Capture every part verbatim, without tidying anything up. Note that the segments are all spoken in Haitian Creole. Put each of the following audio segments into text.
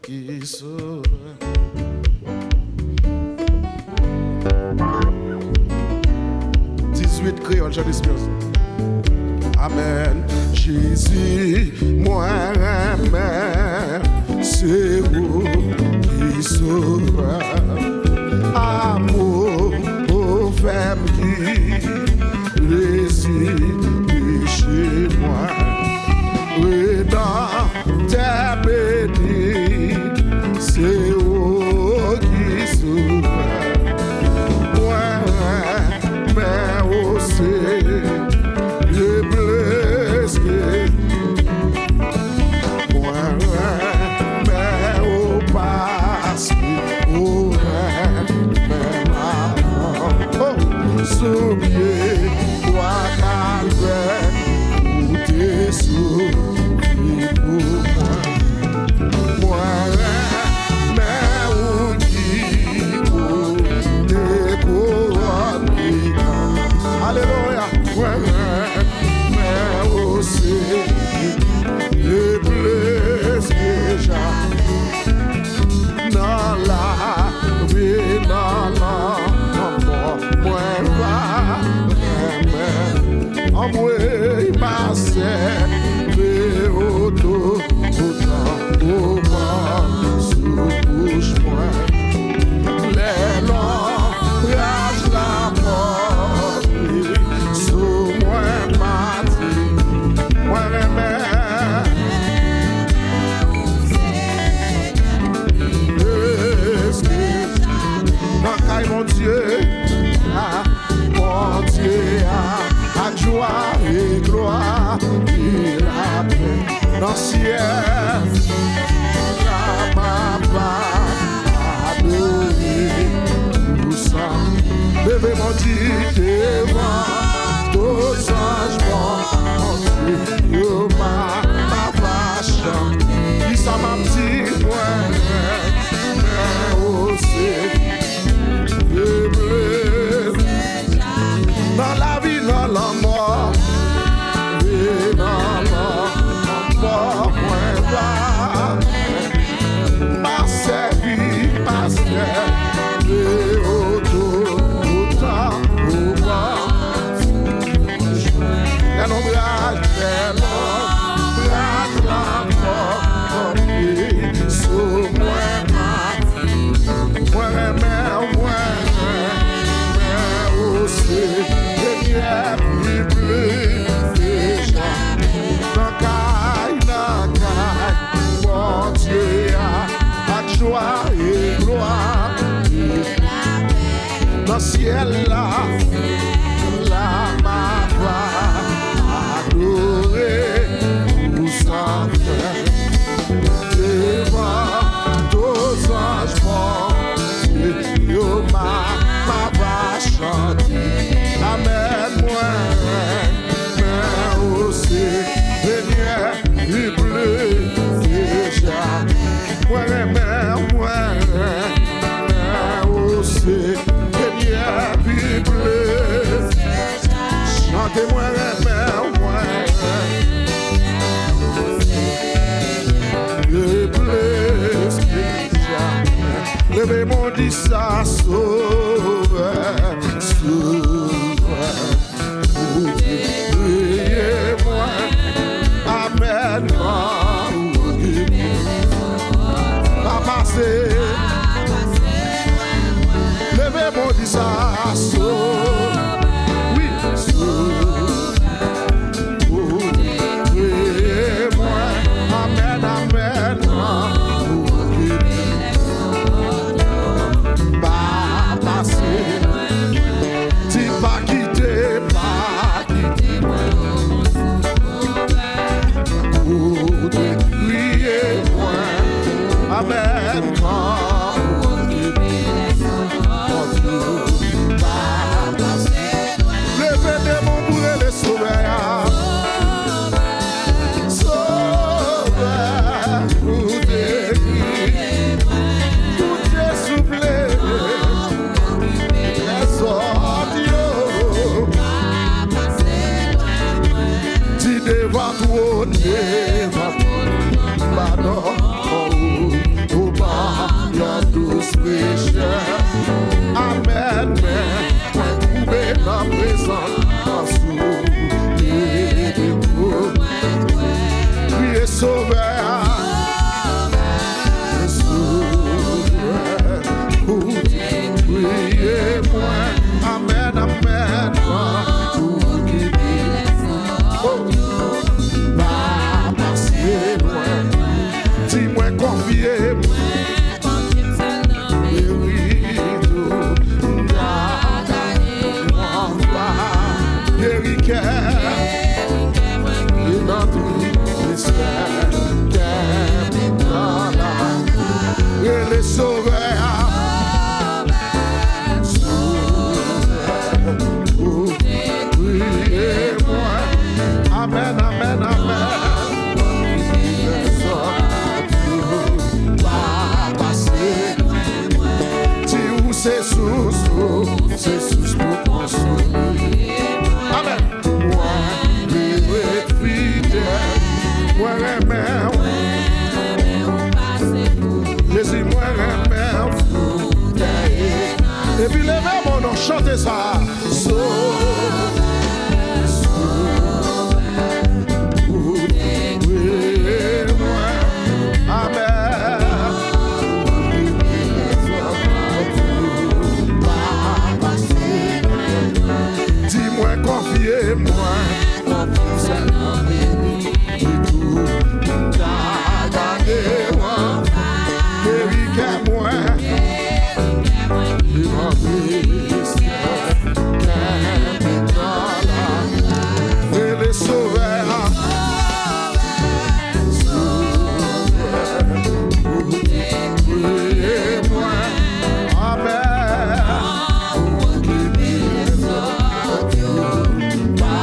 Ki sovè. Dizuit, kreyòl, Jan Lesperans. Amèn. Jezi, mwen renmen, se ou ki sovè. Amou ou fè m ki plezi peche mwen. Redan tè beni, se ou ki sovè. Mwen renmen ou, se plis ke mwen renmen ou, paske ou renmen m avan. Oh! Sou pye kwa Kalvè, ou te soufri pou mwen. Mwen renmen ou ki pote kouwòn ki gran. Alelouya! Mwen renmen ou, se plis ke jamè. Nan lavi, nan lanmò, mwen va renmen. Anmwey, m a sèvi w toutan ou pran sou bouch mwen. Lè lonbraj lamò vin sou mwen, m a di, mwen renmen. Nan kay Bondye a, Bondye a, ak jwa e glwa e lapè nan syèl la, m ap adore ou san. Leve men w, di, devan tout zanj Bondye yo, m ap chante. Kisa m ap di? Mwen renmen ou, se nan lavi, nan lanmò, e nan lanmò, mwen va. M a sèvi, m a sèvi w toutan ou pran. Lè lonbraj, lè lonbraj lamò kanpe sou mwen, m a Mwen renmen w, mwen renmen w, Senyè, pi plis ke jamè. Nan kay, nan kay Bondye a, ak jwa e glwa. Nan syèl la, la m ap adore ou san fen. Devan tout zanj Bondye yo, m ap, m ap chante. Amèn, mwen renmen ou, Senyè, pi plis ke jamè. Mwen renmen, mwen renmen ou, Senyè, pi plis. Chante, mwen renmen, mwen renmen. Pi plis ke jamè. Leve men w, di sa, Sovè, Sovè. Ou te kreye mwen. Amèn. Ou te pa pase. Leve men w, di sa, Sovè. Wi, Sovè. Ou te kreye mwen. Amèn, amèn. Ou te pa pase. Di pa kite, pa kite mwen. Ou te kreye mwen. Amèn. Leve de men w pou rele Sovè a. Sovè, ou te kreye mwen. Ou te soufle. Lèzòd yo. Di devan twòn, devan twòn, padon, oh, oh, Konfye mwen, mwen konfye m sèl nan meri tou. M ta gade w anfas. Geri kè mwen ki nan tristès, kè m nan lagrin. Rele Sovè a. Sovè, ou te kriye mwen. Amèn, amèn, amèn. Ki lèzòt yo pa pase lwen mwen. Di ou se sous, ou se sous pou konsole. Amèn. Mwen vle ret fidèl. Mwen renmen w. Jezi, mwen renmen w. Epi leve men w, chante sa. Sovè, Sovè, ou te kriye mwen. Amèn. Di mwen konfye mwen. Konfye m sèl nan meri tou. M ta gade w anfas. Geri kè mwen. Geri kè mwen ki nan tristès, kè m nan lagrin. Rele Sovè a. Sovè, Sovè, ou te kriye mwen. Amèn. Ou okipe lèzòt yo pa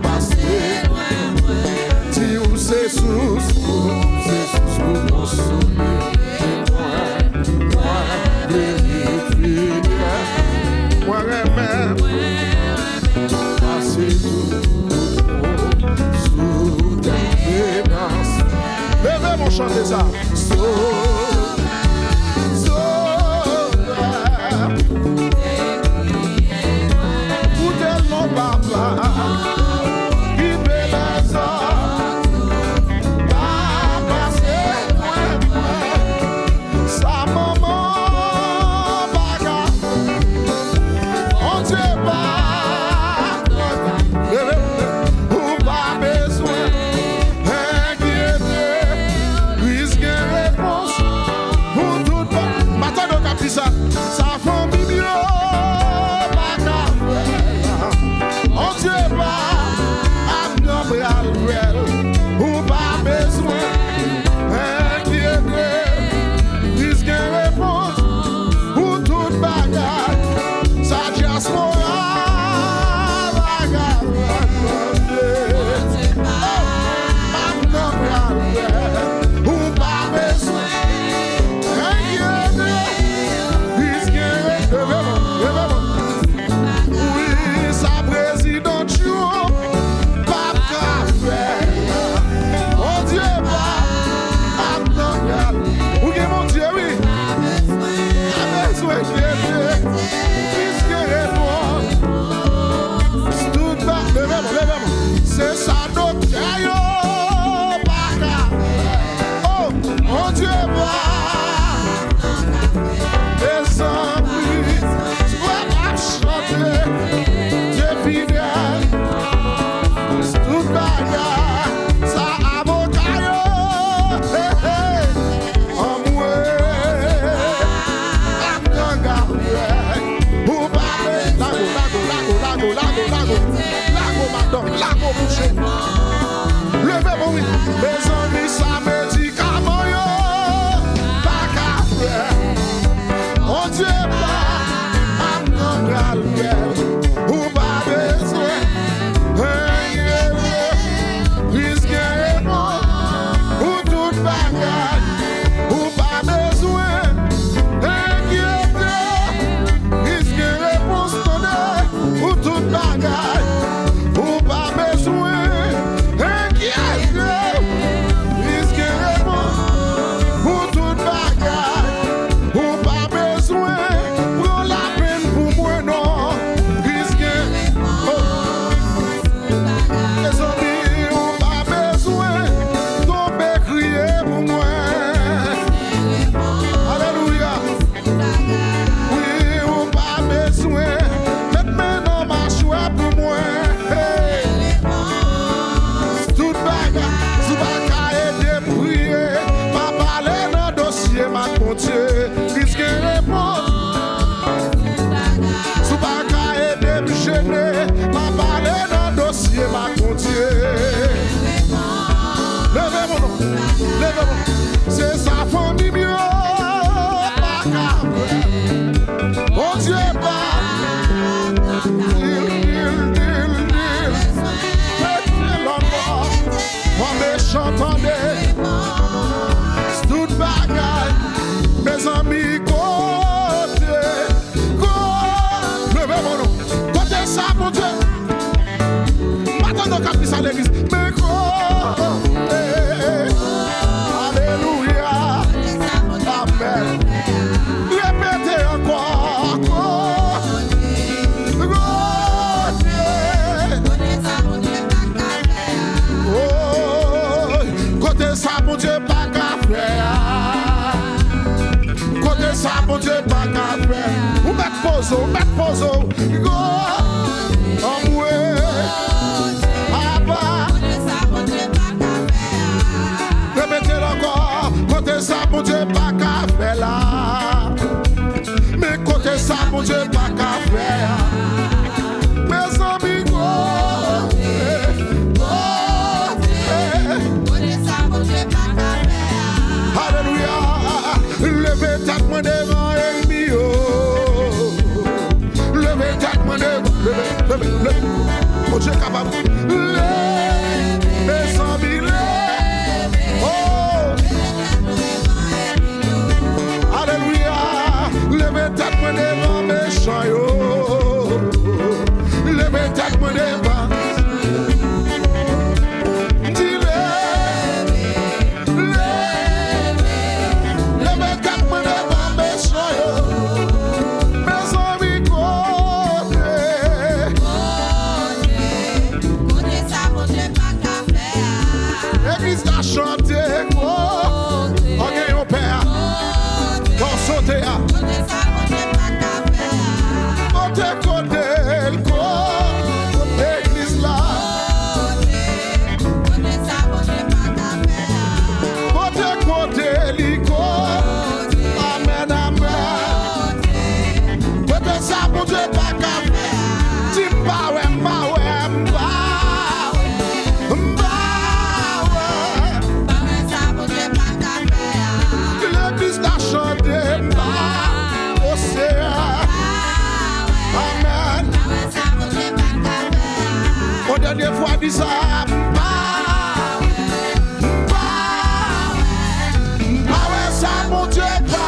pase lwen mwen. Di ou se sous, ou se sous pou konsole mwen. Mwen vle ret fidèl. Mwen renmen w. Pase tout moun sou tè nan syèl. Leve men w, chante sa. Sovè, Sovè, ou tèlman papa, ki bèl lèzòt pa pase lwen mwen. Sa manman pa ka fè, Bondye pa ka fè. Ou pa bezwen enkyete, Kris gen repons pou tout ba-, m pa tande w k ap di sa. Sa fanmi m yo pa ka fè, Bondye pa ap nan bra l fè l. Ou pa bezwen enkyete, Kris gen repons pou tout bagay. Sa dyaspora pa ka fè, Bondye pa ap nan bra l fè l. Ou pa bezwen enkyete, Kris Se sa fanmi m yo pa ka fè. Bondye pa. Dil, dil, dil, dil. Mete l ankò. Fò mechan tande. Tout bagay. Mezanmi, kote. Ko-, leve men nou. Kote sa, Bondye? M pa tande w k ap di sa, legliz. Men kote. Alelouya. Amèn. Repete ankò. Ko-, kote. Oh, kote sa Bondye pa ka fè a? Kote sa Bondye pa ka fè? Ou mèt poze w, ou mèt poze w. Go! Anmwe! Papa! Repete l ankò. Kote sa Bondye pa ka fè la? Men kote sa Bondye pa ka fè a? Mezanmi, kote, kote. Alelouya. Leve tèt mwen devan ènmi yo. Leve tèt mwen devan. Leve, leve, leve. Bondye kapab. Leve, mezanmi, leve. Oh. Alelouya. Leve tèt mwen devan mechan yo. Leve tèt mwen devan. Di leve, leve. Leve tèt mwen devan mechan yo. Mezanmi, kote. Kote sa Bondye pa ka fè a? Legliz la chante, kote. An gen yon pè a. Kote. Nan sote a. Kote sa Bondye pa ka fè a? Kote, kote l, kote legliz la? Kote. Kote sa Bondye pa ka fè a? Kote, kote li, kote. Amèn, amèn. Kote. Kote sa Bondye pa ka fè a? Di m pa wè, m pa wè, m pa wè, m pa wè. M pa wè sa Bondye pa ka fè a. Legliz la chante, m pa wè. O Seyè. M pa wè. Amèn. M pa wè sa Bondye pa ka fè a. Yon dènye fwa, di sa, m pa wè. M pa wè, m pa wè sa Bondye pa.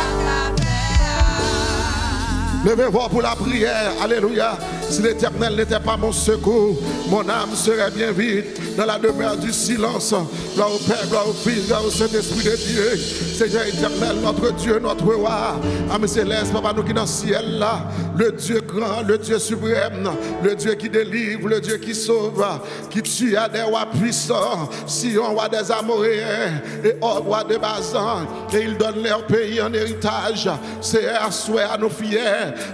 Levez-vous pour la prière. Alléluia. Si l'Éternel n'était pas mon secours, mon âme serait bien vite dans la demeure du silence. Gloire au Père, gloire au Fils, gloire au Saint-Esprit de Dieu. Seigneur éternel, notre Dieu, notre roi, ami sélès, papa nou ki nan syèl la, le Dieu grand, le Dieu suprême, le Dieu qui délivre, le Dieu qui sauve, qui tue à des rois puissants, Sihon, roi des Amoréens, et Og, roi de Basan, et il donne leur pays en héritage. Seyè, aswè a nou fyè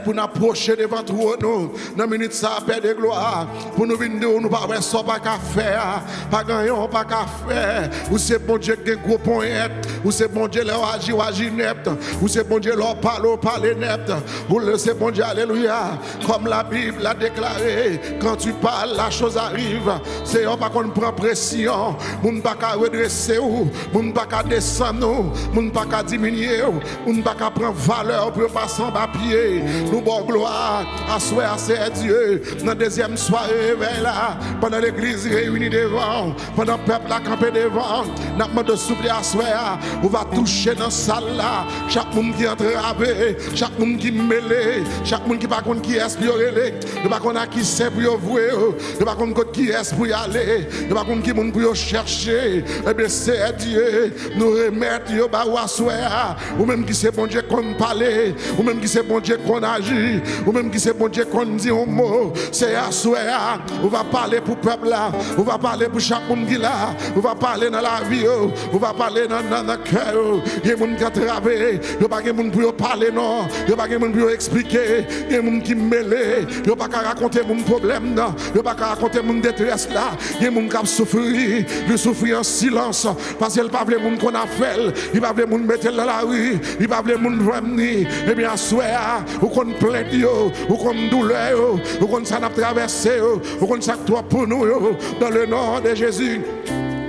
pou n ap pwoche devan twòn ou nan minit sa a, Pè de glwa, pou nou vin di w nou pa wè sa w pa ka fè a, pa gen anyen w pa ka fè. Ou se Bondye ki gen gwo ponyèt, ou se Bondye lè w aji, w aji nèt, ou se Bondye lè w pale, w pale nèt, ou se Bondye, alelouya. Comme la Bible l'a déclaré, quand tu parles, la chose arrive. Seyè, w pa konn pran presyon. Moun pa ka redrese w. Moun pa ka desann w. Moun pa ka diminye w. Moun pa ka pran valè w pou yo pase anba pye. Nou ba w glwa. Aswè a, Seyè Dye, nan dezyèm sware revèy la, pandan legliz reyini devan w, pandan pèp la kanpe devan w, n ap mande w, souple, aswè a, ou va touche nan sal la. Chak moun ki antrave, chak moun ki mele, chak moun ki pa konn kiyès pou yo rele, yo pa konn a ki sen pou yo vwe yo, yo pa konn kot kiyès pou y ale, yo pa konn ki moun pou yo chèche. Ebyen, Seyè Dye, nou remèt yo ba ou aswè a. Ou menm ki se Bondye k konn pale, ou menm ki se Bondye k konn aji, ou menm ki se Bondye k konn di yon mo, Seyè, aswè a, ou va pale pou pèp la, ou va pale pou chak moun ki la, ou va pale nan lavi yo, ou va pale nan, nan, nan kè yo. Gen moun ki antrave, yo pa gen moun pou yo pale non, yo pa gen moun pou yo eksplike, gen moun ki mele, yo pa ka rakonte moun pwoblèm nan, yo pa ka rakonte moun detrès la, gen moun k ap soufri, li soufri an silans, paske l pa vle moun konn afè l, li pa vle moun mete l nan lari, li pa vle moun jwenn li. Ebyen, aswè a, ou konn plent yo, ou konn doulè yo, ou konn sa n ap travèse yo, ou konn sa k twòp pou nou yo, dans le nom de Jésus.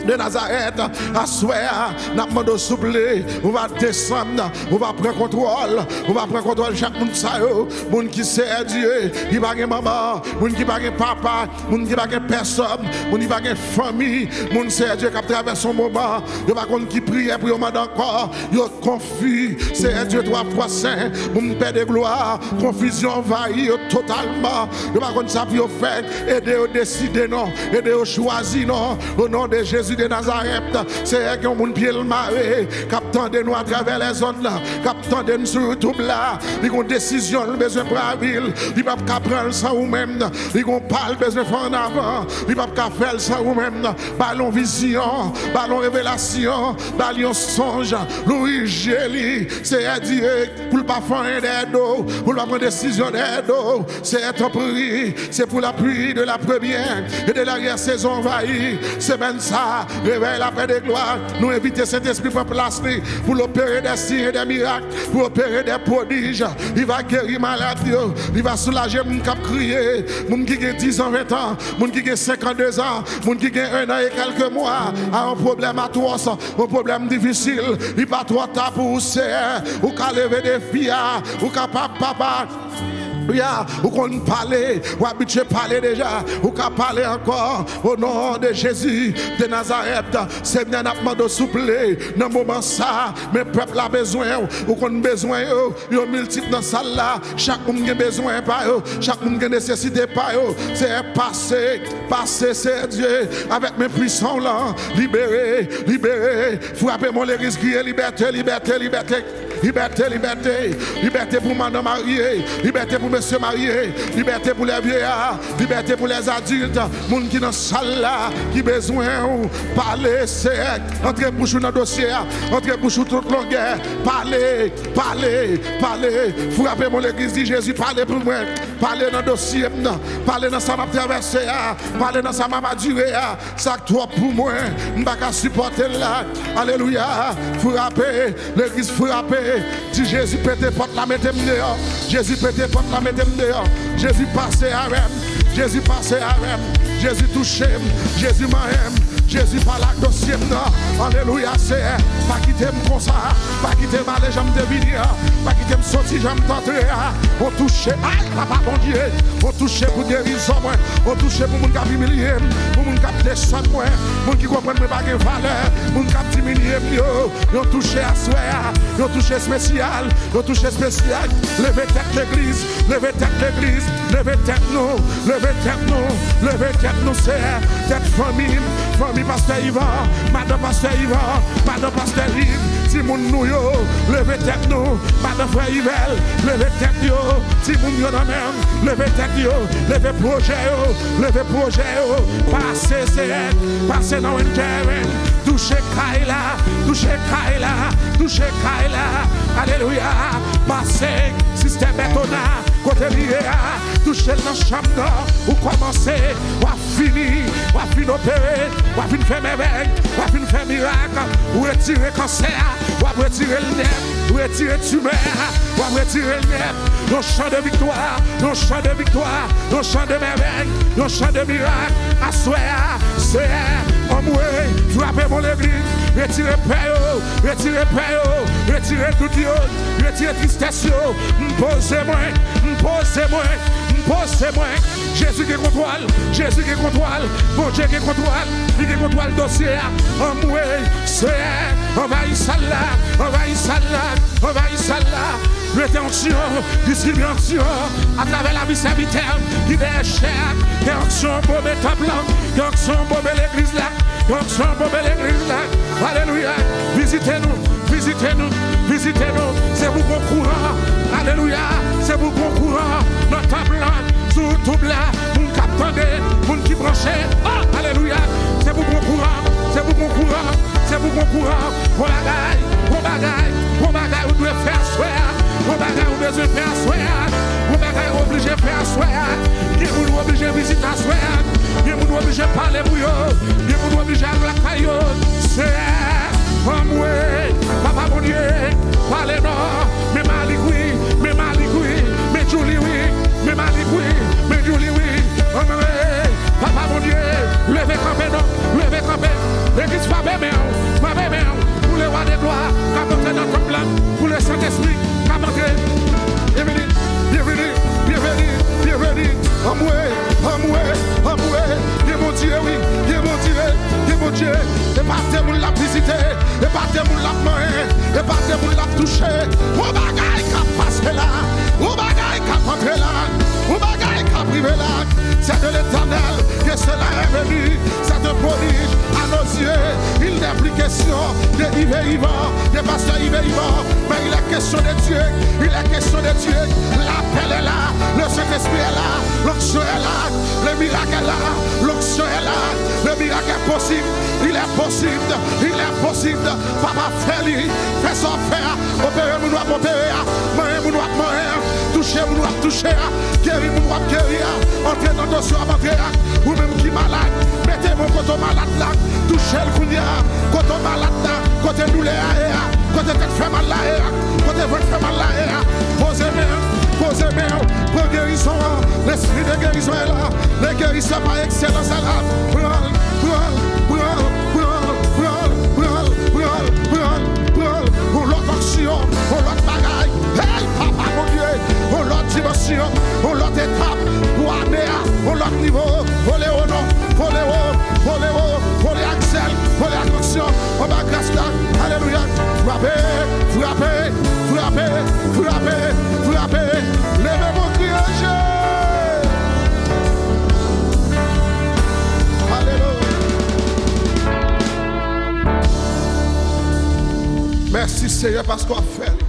de Nazarèt, aswè a, n ap mande w souple, ou va desann, ou va pran kontwòl, ou va pran kontwòl chak moun sa yo, moun ki, Seyè Dye, ki pa gen manman, moun ki pa gen papa, moun ki pa gen pèsòn, moun ki pa gen fanmi, moun, Seyè Dye, k ap travèse yon moman, yo pa konn ki priyè pou yo mande ankò, yo konfi, Seyè Dye, twa fwa sen, moun pè de glwa, konfizyon anvayi yo totalman, yo pa konn sa pou yo fè, ede yo deside non, ede yo chwazi non, o non de Jezi de Nazarèt, Seyè, gen yon moun pye l mare, k ap tande nou atravè lèzonn nan, k ap tande n sou YouTube la, li gon desizyon l bezwen pran avil, li p ap ka pran l san ou menm, li gon pa l bezwen fè ann avan, li p ap ka fè l san ou menm, ba l yon vizyon, ba l yon revelasyon, ba l yon sonj, louvri je li, Seyè Dye, pou l pa fè anyen dèyè do, pou l pa pran desizyon dèyè do, Seyè tanpri, se pou lapli de la premyè e de laryè sezon anvayi semèn sa, revèy lapè de glwa, nou envite Sentespri pran plas li, pou l opere de siy e de mirak, pou opere de pwodij, li va geri malad yo, li va soulaje moun k ap kriye, moun ki gen diz an, ven an, moun ki gen senkannde zan, moun ki gen en an e kèlke mwa, a yon pwoblèm atwòs, yon pwoblèm difisil, li pa twò ta pou ou, Seyè, ou ka leve defi a, ou kapab, papa, ya, ou konn pale, ou abitye pale deja, ou ka pale ankò, o non de Jezi de Nazarèt, Senyè, n ap mande w souple, nan moman sa, men pèp la bezwen w, ou konn bezwen yo, yo miltip nan sal la, chak moun gen bezwen pa yo, chak moun gen nesesite pa yo, Seyè, pase, pase, Seyè Dye, avèk men pwisan w lan, libere, libere, frape, mon legliz, kriye, libète, libète, libète. Libète, libète, libète pou madanm marye, libète pou mesye marye, libète pou lè vyeya, libète pou lè adilt, moun ki nan sal la, ki bezwen w, pale, Seyè, antre bouch ou nan dosye a, antre bouch ou tout longè, pale, pale, pale, frape, mon legliz, di Jezi, pale pou mwen, pale nan dosye m nan, pale nan sa m ap travèse a, pale nan sa m ap andire a, sa k twòp pou mwen, m pa ka sipòte l la, alelouya, frape, legliz frape. Di Jezi pete pòt la, mete m deyò. Jezi pete pòt la, mete m deyò. Jezi pase avè m. Jezi pase avè m. Jezi touche m. Jezi manyen m. Jezi pale ak dosye m nan. Alelouya, Seyè. Pa kite m konsa. Pa kite m ale jan m te vini an. Pa kite m soti jan m t antre a. Yon touche. Ay, papa Bondye. Yon touche pou gerizon mwen. Yon touche pou moun k ap imilye m. Pou moun k ap desann mwen. Moun ki konprann mwen pa gen valè. Moun k ap diminye m yo. Yon touche aswè a, yon touche espesyal, yon touche espesyal. Leve tèt legliz, leve tèt legliz, leve tèt nou, leve tèt nou, leve tèt nou, Seyè. Tèt fanmi m, fanmi pastè Ivan, madan pastè Ivan, madan pastè Iv, timoun nou yo, leve tèt nou, madan frè Ivèl, leve tèt yo, timoun yo nan men m, leve tèt yo, leve pwojè yo, leve pwojè yo, pase, Seyè, pase nan Winter Haven. Touche kay la, touche kay la, touche kay la. Alelouya. Pase sistè Bètona, kote li ye a. Touche l nan chanm nan. Ou kòmanse, w ap fini, w ap fin opere, w ap fin fè mèvèy, w ap fin fè mirak. Ou retire kansè a, w ap retire l nèt, ou retire timè a, w ap retire l nèt. Yon chan de viktwa, yon chan de viktwa, yon chan de mèvèy, yon chan de mirak. Aswè a, Seyè, anmwe, frape, mon legliz, retire pè yo, retire pè yo, retire dout yo, retire tristès yo. M poze mwen, m poze mwen, m poze mwen. Jezi gen kontwòl, Jezi gen kontwòl, Bondye gen kontwòl, li gen kontwòl dosye a. Anmwe, Seyè, anvayi sal la, anvayi sal la, anvayi sal la. Mete onksyon, distribye onksyon atravè lavi sèvitè ki dèyè chè a. Ke onksyon anbome tanp lan, ke onksyon anbome legliz la, ke onksyon anbome legliz la. Alelouya. Vizite nou, vizite nou, vizite nou. Se pou gon kouran. Alelouya. Se pou gon kouran nan tanp lan, sou YouTube la, moun k ap tande, moun ki branche. Oh, alelouya. Se pou gon kouran, se pou gon kouran. Se pou gon kouran, gon bagay, gon bagay, gon bagay ou dwe fè aswè a, gon bagay ou bezwen fè aswè a, gon bagay ou oblije fè aswè a. Gen moun ou oblije vizite aswè a, gen moun ou oblije pale pou yo, gen moun ou oblije al lakay yo. Seyè, anmwe, Papa Bondye, pale non, men Malik wi, men Malik wi, men Djouly wi, men Malik wi, men Djouly wi, anmwe. Papa Bondye, leve kanpe non, leve kanpe. Legliz Dye, e pa demoun l ap vizite, e pa demoun l ap manyen, e pa demoun l ap touche. Yon bagay k ap pase la, yon bagay k ap antre la, yon bagay k ap rive la. C'est de l'Éternel que cela est venu, c'est un prodige à nos yeux. Il n'est plus question de Yves Yvan, de pasteur Yves Yvan, mais il est question de Dieu, il est question de Dieu. L'appel est là, le Saint-Esprit est là, l'onction est là, le miracle est là, l'onction est là, le miracle est possible. Il est possible, il est possible. Papa, fè li, fè sa w fè a. Opere moun w ap opere a, manyen moun w ap manyen a, touche moun w ap touche a, geri moun w ap geri a, antre nan dosye w ap antre a. Ou menm ki malad, mete men w kote w malad la, touche l kounye a, kote w malad la, kote doulè a ye a, kote tèt fè mal la ye a, kote vant fè mal la ye a. Poze men w, poze men w, pran gerizon an. L'esprit de guérison est là. Le guérisseur par excellence est là. Pran l, pran l, pran l, pran l, pran l, pran l, pran l, pran l, pran l. Yon lòt onksyon, yon lòt bagay. Hey, papa Bondye, yon lòt dimansyon, yon lòt etap pou ane a, yon lòt nivo. Vole wo non, vole wo, vole wo, vole ak zèl, vole ak onksyon. Anba gras la, alelouya. Frape, frape, frape, frape, frape. Leve pou kriye Je. Alelouya. Mèsi Seyè paske w ap fè l.